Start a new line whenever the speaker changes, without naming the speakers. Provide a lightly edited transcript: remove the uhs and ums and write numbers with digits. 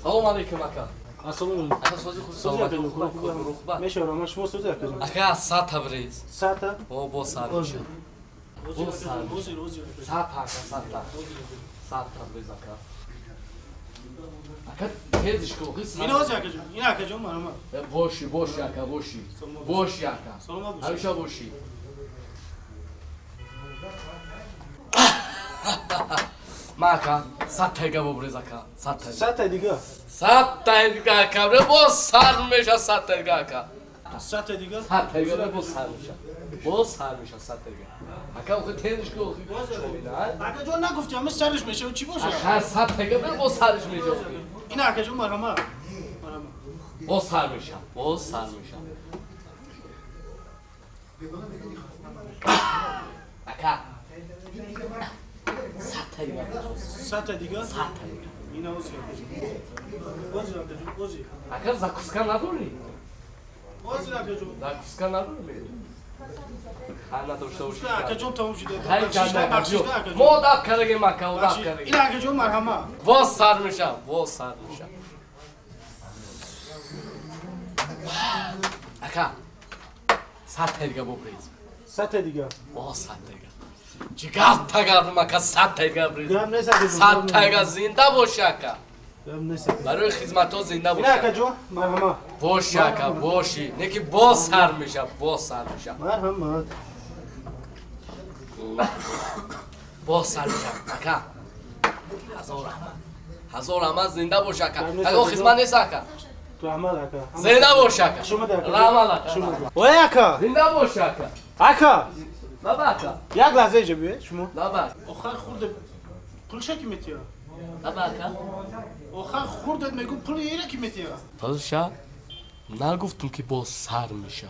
Салом алейкум ака.
Ассалому алейкум.
Ака сози худ саломат рухба.
Мешавам шумо сози ака.
Ака сата бриз.
Сата?
О бо сар. Бо сар. Сата ака сата. Сата бриз ака. Ака тезиш ку хис.
Ин ози ака ҷон. Ин ака ҷон марҳамат.
Боши боши ака боши. Боши ака.
Саломат боши.
Ҳамеша боши. Мака, саттайга бобрез ака, саттайга.
Саттайга?
Саттайга ака, бре бо сар меша саттайга ака.
Саттайга?
Саттайга бо сар меша. Бо сар меша саттайга. Ака охи тезиш ку охи чобина.
Ака ҷон нагуфти, ама сариш меша, чӣ боша?
Ака саттайга бре бо сариш меша.
Ин ака ҷон марҳамат. Марҳамат.
Бо сар меша, бо сар меша. Ака. Саттайга.
Саттайга?
Саттайга.
Ина ози ака ҷон. Ози ака ҷон, ози.
Ака закуска надорӣ?
Ози ака ҷон.
Закуска надорӣ? Ха надошта бошӣ.
Ака ҷон тамом шуда.
Мо одат кардагем ака, одат кардагем.
Ин ака ҷон марҳамат.
Боз сар меша, боз сар меша. Ака. Саттайга бобрез.
Саттайга?
Боз саттайга. Ҷигар тагардум ака, саттайга бриз.
Гап нест ака ҷон.
Саттайга зинда боши ака.
Гап нест ака.
Барои хизматҳо зинда боши.
Ин ака ҷон марҳамат.
Боши ака, боши. Не ки боз сар меша, боз сар меша.
Марҳамат.
Боз сар меша ака. Ҳазор раҳмат. Ҳазор раҳмат, зинда боши ака. Ака хизмат нест ака.
Раҳмат ака.
Зинда боши ака. Раҳмат ака.
Ой ака.
Зинда боши ака.
Ака.
Баба ака.
Як лаҳза иҷа биё шумо.
Баба.
Охар хурде пулша ки метия?
Баба ака.
Охар хурдет мегӯ пули ира ки метия?
Пулша нагуфтум ки боз сар меша.